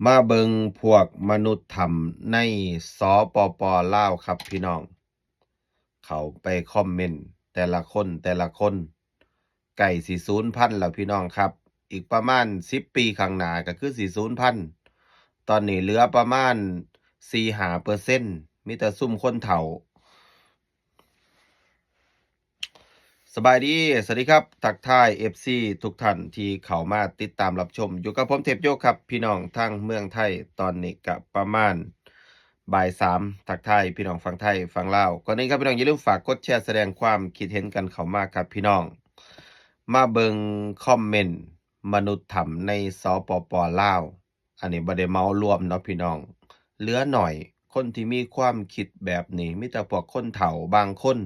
ມາເບິ່ງພວກມະນຸດຖ້ຳໃນ ສປປ ລາວ ຄັບພີ່ນ້ອງ. ເຂົ້າໄປຄອມເມັນແຕ່ລະຄົນ ແຕ່ລະຄົນ ໃກ້ຊິສູນພັນແລ້ວພີ່ນ້ອງຄັບ. ອີກປະມານສິບປີຂ້າງໜ້າກໍຄືຊິສູນພັນ. ຕອນນີ້ເຫຼືອປະມານສີ່ຫ້າເປີເຊັນ ມີແຕ່ຊຸມຄົນເຖົ້າ. ສະບາຍດີ ສະຫວັດດີຄັບ ທັກທາຍເອັຟຊີທຸກທ່ານທີ່ເຂົ້າມາຕິດຕາມຮັບຊົມ ຢູ່ກັບຜົມເທບໂຍຄັບ ພີ່ນ້ອງທາງເມືອງໄທ. ຕອນນີ້ກະປະມານບ່າຍສາມ ທັກທາຍພີ່ນ້ອງຝັ່ງໄທຝັ່ງລາວ. ກ່ອນອື່ນຄັບພີ່ນ້ອງ ຢ່າລືມຝາກກົດແຊ ສະແດງຄວາມຄິດເຫັນກັນເຂົ້າມາຄັບພີ່ນ້ອງ. ມາເບິ່ງຄອມເມັນມະນຸດຖ້ຳໃນ ສປປ ລາວ. ອັນນີ້ບໍ່ໄດ້ເໝົາລວມເນາະພີ່ນ້ອງ, ເຫຼືອໜ້ອຍ ຄົນທີ່ມີຄວາມຄິດແບບນີ້ ມີແຕ່ພວກຄົນເຖົ້າບາງຄົນ.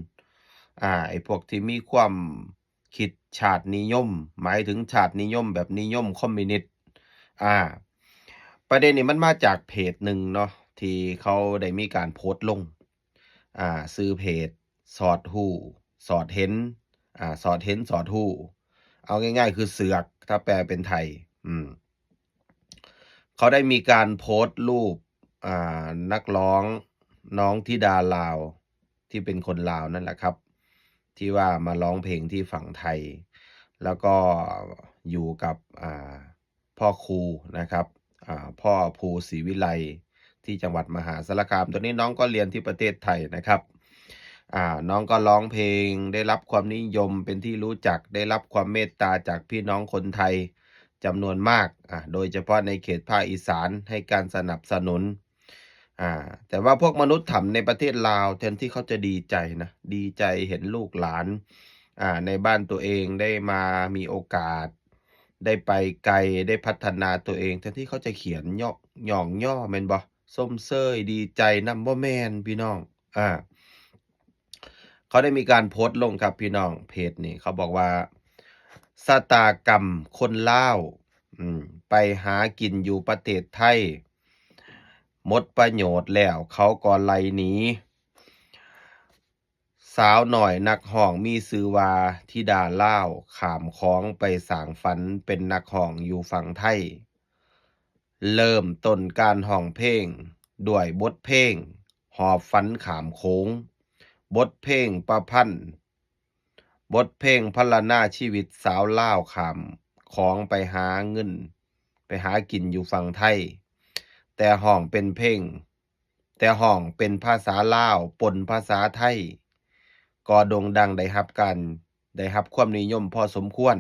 ອາ ໄອ້ພວກທີ່ມີຄວາມຄິດຊາດນິຍົມ ໝາຍເຖິງຊາດນິຍົມແບບນິຍົມຄອມມິວນິດ. ອາ ປະເດັນນີ້ມັນມາຈາກເພຈໜຶ່ງເນາະ ທີ່ເຂົາໄດ້ມີການໂພສລົງ ອາ ຊື່ເພຈ ສອດຮູ້ສອດເຫັນ ອາ ສອດເຫັນສອດຮູ້ ເອົາງ່າຍໆຄືເຊືອກ ຖ້າແປເປັນໄທ. ອືມ ເຂົາໄດ້ມີການໂພສຮູບ ອາ ນັກຮ້ອງ ນ້ອງທິດາລາວ ທີ່ເປັນຄົນລາວນັ້ນແຫຼະຄັບ ທີ່ວ່າມາຮ້ອງເພງທີ່ຝັ່ງໄທ ແລ້ວກໍຢູ່ກັບ ອາ ພໍ່ຄູນະຄັບ ອາ ພໍ່ພູສີວິໄລ ທີ່ຈັງຫວັດມະຫາສາລະຄາມ. ຕອນນີ້ນ້ອງກໍຮຽນທີ່ປະເທດໄທນະຄັບ. ອາ ນ້ອງກໍຮ້ອງເພງ ໄດ້ຮັບຄວາມນິຍົມເປັນທີ່ຮູ້ຈັກ ໄດ້ຮັບຄວາມເມດຕາຈາກພີ່ນ້ອງຄົນໄທຈຳນວນມາກ ອາ ໂດຍສະເພາະໃນເຂດພາກອີສານໃຫ້ການສະໜັບສະໜູນ. ອາ ແຕ່ວ່າພວກມະນຸດຖ້ຳໃນປະເທດລາວ ແທນທີ່ເຂົາຈະດີໃຈນະ ດີໃຈເຫັນລູກຫຼານ ອາ ໃນບ້ານຕົວເອງໄດ້ມາມີໂອກາດ ໄດ້ໄປໄກ ໄດ້ພັດທະນາຕົວເອງ ແທນທີ່ເຂົາຈະຂຽນເຍາະ ຍ້ອງຍໍ ແມ່ນບໍ່? ຊົມເຊີຍ ດີໃຈນຳ ບໍ່ແມ່ນພີ່ນ້ອງ. ອາ ເຂົາໄດ້ມີການໂພສລົງຄັບພີ່ນ້ອງ ເພຈນີ້ ເຂົາບອກວ່າ ຊະຕາກຳຄົນລາວ ອືມ ໄປຫາກິນຢູ່ປະເທດໄທ ໝົດປະໂຫຍດແລ້ວ ເຂົາກໍໄລ່ໜີ. ສາວນ້ອຍນັກຮ້ອງມີຊື່ວ່າ ທິດາລາວ ຂ້າມຂອງໄປສ້າງຝັນເປັນນັກຮ້ອງຢູ່ຝັ່ງໄທ. ເລີ່ມຕົ້ນການຮ້ອງເພງດ້ວຍບົດເພງ ຫອບຝັນຂ້າມໂຂງ, ບົດເພງປະພັນ, ບົດເພງພັນລະນາຊີວິດສາວລາວຂ້າມຂອງໄປຫາເງິນ ໄປຫາກິນຢູ່ຝັ່ງໄທ, ແຕ່ຮ້ອງເປັນເພງ ແຕ່ຮ້ອງເປັນພາສາລາວປົນພາສາໄທ ກໍໂດ່ງດັງ ໄດ້ຮັບການ ໄດ້ຮັບຄວາມນິຍົມພໍສົມຄວນ.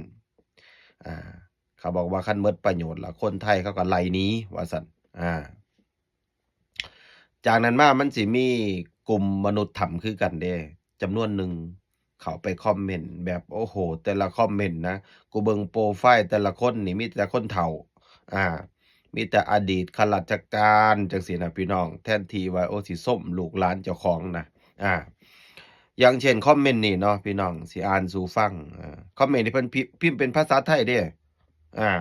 ອາ ເຂົາບອກວ່າຄັນໝົດປະໂຫຍດລະ ຄົນໄທເຂົາກໍໄລ່ໜີວ່າຊັ້ນ. ອາ ຈາກນັ້ນມາມັນຊິມີກຸ່ມມະນຸດຖ້ຳຄືກັນເດ້ ຈຳນວນໜຶ່ງ ເຂົ້າໄປຄອມເມັນແບບ ໂອ້ໂຫ ແຕ່ລະຄອມເມັນນະ ກູເບິ່ງໂປຣໄຟແຕ່ລະຄົນນີ້ມີແຕ່ຄົນເຖົ້າ ອາ ມີແຕ່ອະດີດຂ້າລາຊະການຈັ່ງຊີ້ນະພີ່ນ້ອງ ແທນທີ່ວ່າ ໂອ້ ຊິຊົມລູກຫຼານເຈົ້າຂອງນະ. ອາ ຢ່າງເຊັ່ນຄອມເມັນນີ້ເນາະພີ່ນ້ອງ ຊິອ່ານສູ່ຟັງ. ອາ ຄອມເມັນນີ້ເພິ່ນພິ ພິມເປັນພາສາໄທເດ້ ອາ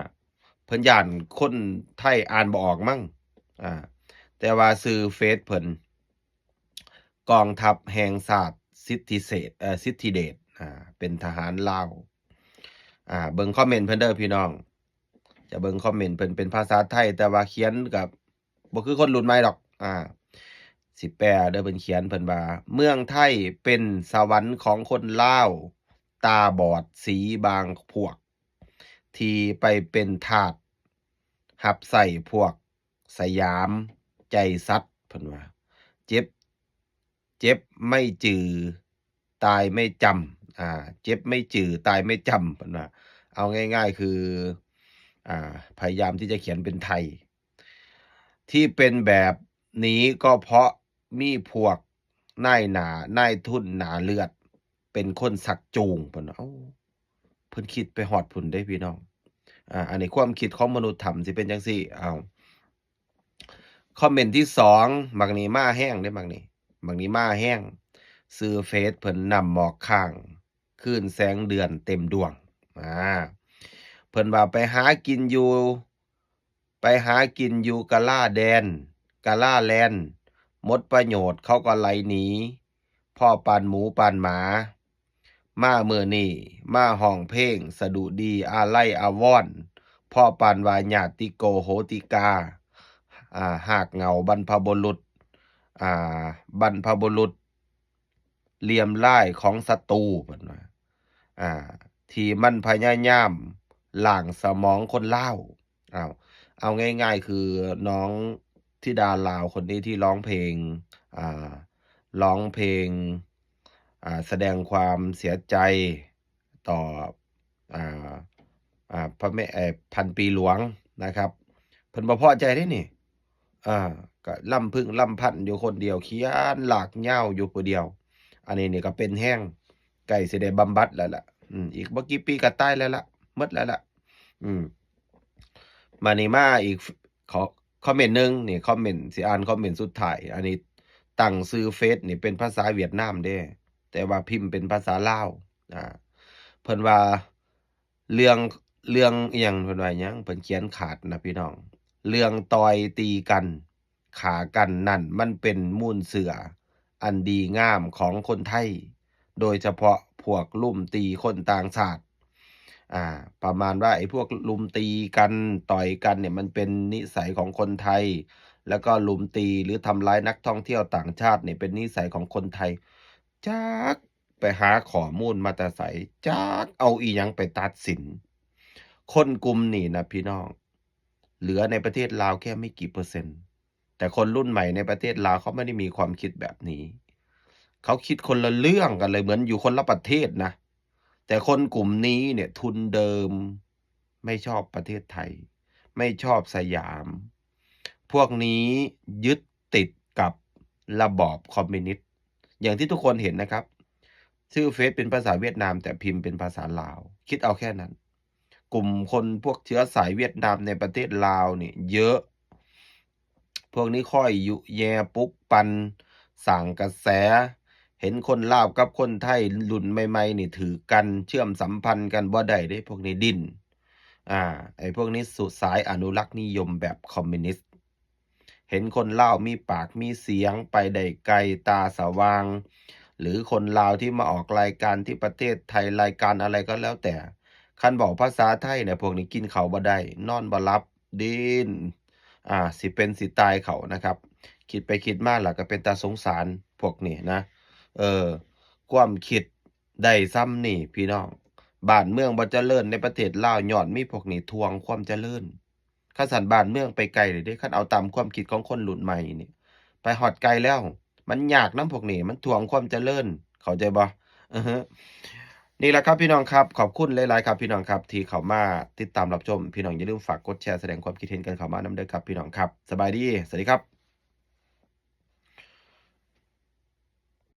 ເພິ່ນຢ້ານຄົນໄທອ່ານບໍ່ອອກມັ້ງ ອາ ແຕ່ວ່າຊື່ເຟສເພິ່ນ ກອງທັບແຫ່ງຊາດ ສິດທິເສດ ເອີ ສິດທິເດດ ອາ ເປັນທະຫານລາວ. ອາ ເບິ່ງຄອມເມັນເພິ່ນເດີພີ່ນ້ອງ ຈະເບິ່ງຄອມເມັນເພິ່ນເປັນພາສາໄທ ແຕ່ວ່າຂຽນກໍບໍ່ຄືຄົນລຸ້ນໃໝ່ດອກ. ອາ ຊິແປເດີ ເພິ່ນຂຽນ ເພິ່ນວ່າ ເມືອງໄທເປັນສະຫວັນຂອງຄົນລາວຕາບອດສີບາງພວກ ທີ່ໄປເປັນທາດຮັບໃຊ້ພວກສະຫຍາມໃຈສັດ ເພິ່ນວ່າ ເຈັບ ເຈັບໄມ່ຈື່ຕາຍໄມ່ຈຳ ອາ ເຈັບໄມ່ຈື່ຕາຍໄມ່ຈຳ ເພິ່ນວ່າ ເອົາງ່າຍໆຄື ອາ ພະຍາຍາມທີ່ຈະຂຽນເປັນໄທ ທີ່ເປັນແບບນີ້ກໍເພາະມີພວກນາຍໜ້າ ນາຍທຶນໜ້າເລືອດ ເປັນຄົນຊັກຈູງ ເພິ່ນວ່າ. ເອົາ ເພິ່ນຄິດໄປຮອດພຸ້ນເດ້ພີ່ນ້ອງ. ອາ ອັນນີ້ຄວາມຄິດຂອງມະນຸດຖ້ຳຊິເປັນຈັ່ງຊີ້. ເອົາ ຄອມເມັນທີສອງ ໝາກນີ້ມາແຮງເດ້ ໝາກນີ້ ໝາກນີ້ມາແຮງ ຊື່ເຟສເພິ່ນ ນ້ຳໝອກຄ້າງ ຄືນແສງເດືອນເຕັມດວງ. ອາ ເພິ່ນວ່າໄປຫາກິນຢູ່ ໄປຫາກິນຢູ່ກະລາແດນ ກະລາແລນ ໝົດປະໂຫຍດເຂົາກໍໄລ່ໜີ ພໍປານໝູປານໝາ ມາມື້ນີ້ມາຮ້ອງເພງສະດຸດີອາໄລອາວອນ ພໍປານວ່າຍາດຕິໂກໂຫຕິກາ ອ່າ ຮາກເຫງົ້າບັນພະບຸລຸດ ອ່າ ບັນພະບຸລຸດ ຫຼ່ຽມຮ້າຍຂອງສັດຕູ ເພິ່ນວ່າ ອ່າ ທີ່ມັນພະຍາຍາມລ້າງສະໝອງຄົນລາວ. ເອົາ ເອົາງ່າຍໆ ຄືນ້ອງທິດາລາວຄົນນີ້ທີ່ຮ້ອງເພງ ອ່າ ຮ້ອງເພງ ອ່າ ສະແດງຄວາມເສຍໃຈຕໍ່ ອ່າ ອ່າ ພະແມ່ ເອີ ພັນປີຫຼວງນະຄັບ ເພິ່ນບໍ່ພໍໃຈເດ້ນີ້ ອ່າ ກໍລຳພຶງລຳພັນຢູ່ຄົນດຽວ ຂຽນລາກຍາວຢູ່ຜູ້ດຽວ. ອັນນີ້ນີ້ກໍເປັນແຮງ ໃກ້ຊິໄດ້ບຳບັດແລ້ວລະ ອືມ ອີກບໍ່ກີ່ປີກໍຕາຍແລ້ວລະ ໝົດແລ້ວລະ ອືມ. ບາດນີ້ມາອີກ ຂໍຄອມເມັນໜຶ່ງນີ້ ຄອມເມັນ ຊິອ່ານຄອມເມັນສຸດທ້າຍ. ອັນນີ້ຕັ້ງຊື່ເຟສນີ້ເປັນພາສາຫວຽດນາມເດ້ ແຕ່ວ່າພິມເປັນພາສາລາວ ອ່າ ເພິ່ນວ່າ ເລື່ອງ ເລື່ອງອີ່ຫຍັງ ເພິ່ນວ່າຫຍັງ ເພິ່ນຂຽນຂາດນະພີ່ນ້ອງ ເລື່ອງຕ່ອຍຕີກັນ ຂ້າກັນນັ້ນ ມັນເປັນມູນເຊື້ອອັນດີງາມຂອງຄົນໄທ ໂດຍສະເພາະພວກລຸມຕີຄົນຕ່າງຊາດ. ອ່າ ປະມານວ່າໄອ້ພວກລຸມຕີກັນ ຕ່ອຍກັນນີ້ ມັນເປັນນິໄສຂອງຄົນໄທ ແລ້ວກໍລຸມຕີ ຫຼື ທຳລາຍນັກທ່ອງທ່ຽວຕ່າງຊາດນີ້ ເປັນນິໄສຂອງຄົນໄທ. ຈັກ ໄປຫາຂໍ້ມູນມາແຕ່ໃສ? ຈັກເອົາອີ່ຫຍັງໄປຕັດສິນ? ຄົນກຸ່ມນີ້ນະພີ່ນ້ອງ ເຫຼືອໃນປະເທດລາວແຄ່ໄມ່ກີ່ເປີເຊັນ ແຕ່ຄົນລຸ້ນໃໝ່ໃນປະເທດລາວເຂົາບໍ່ໄດ້ມີຄວາມຄິດແບບນີ້. ເຂົາຄິດຄົນລະເລື່ອງກັນເລີຍ ເໝືອນຢູ່ຄົນລະປະເທດນະ. ແຕ່ຄົນກຸ່ມນີ້ເນຍ ທຶນເດີມ ໄມ່ຊອບປະເທດໄທ ໄມ່ຊອບສະຫຍາມ. ພວກນີ້ຍຶດຕິດກັບລະບອບຄອມມິວນິດ ຢ່າງທີ່ທຸກຄົນເຫັນນະຄັບ ຊື່ເຟສເປັນພາສາຫວຽດນາມ ແຕ່ພິມເປັນພາສາລາວ ຄິດເອົາແຄ່ນັ້ນ. ກຸ່ມຄົນພວກເຊື້ອສາຍຫວຽດນາມໃນປະເທດລາວນີ້ເຍອະ. ພວກນີ້ຄອຍຍຸແຍ່ປຸກປັ່ນ ສ້າງກະແສ. ເຫັນຄົນລາວກັບຄົນໄທລຸ້ນໃໝ່ໆນີ້ຖືກກັນ ເຊື່ອມສຳພັນກັນບໍ່ໄດ້ເດ້ ພວກນີ້ດິ້ນ. ອ່າ ໄອ້ພວກນີ້ສຸດສາຍອະນຸລັກນິຍົມແບບຄອມມິວນິດ. ເຫັນຄົນລາວມີປາກມີສຽງ ໄປໄດ້ໄກ ຕາສະຫວ່າງ ຫຼື ຄົນລາວທີ່ມາອອກລາຍການທີ່ປະເທດໄທ ລາຍການອະໄລກໍແລ້ວແຕ່ ຄັນເວົ້າພາສາໄທນະ ພວກນີ້ກິນເຂົ້າບໍ່ໄດ້ ນອນບໍ່ຫຼັບ ດິ້ນ ອ່າ ຊິເປັນຊິຕາຍເຂົ້ານະຄັບ. ຄິດໄປຄິດມາແລ້ວກໍເປັນຕາສົງສານພວກນີ້ນະ. ເອີ ຄວາມຄິດໄດ້ສ່ຳນີ້ພີ່ນ້ອງ. ບ້ານເມືອງບໍ່ຈະເລີນໃນປະເທດລາວ ຍ້ອນມີພວກນີ້ຖ່ວງຄວາມຈະເລີນ. ຄັນຊັ້ນບ້ານເມືອງໄປໄກແລ້ວເດ້ ຄັນເອົາຕາມຄວາມຄິດຂອງຄົນລຸ້ນໃໝ່ນີ້ ໄປຮອດໄກແລ້ວ. ມັນຍາກນຳພວກນີ້ ມັນຖ່ວງຄວາມຈະເລີນ ເຂົ້າໃຈບໍ່? ອືຮຶ ນີ້ແຫຼະຄັບພີ່ນ້ອງຄັບ ຂອບຄຸນຫຼາຍໆຄັບພີ່ນ້ອງຄັບ ທີ່ເຂົ້າມາຕິດຕາມຮັບຊົມ. ພີ່ນ້ອງຢ່າລືມຝາກກົດແຊ ສະແດງຄວາມຄິດເຫັນກັນເຂົ້າມານຳເດີຄັບພີ່ນ້ອງຄັບ. ສະບາຍດີ ສະຫວັດດີຄັບ.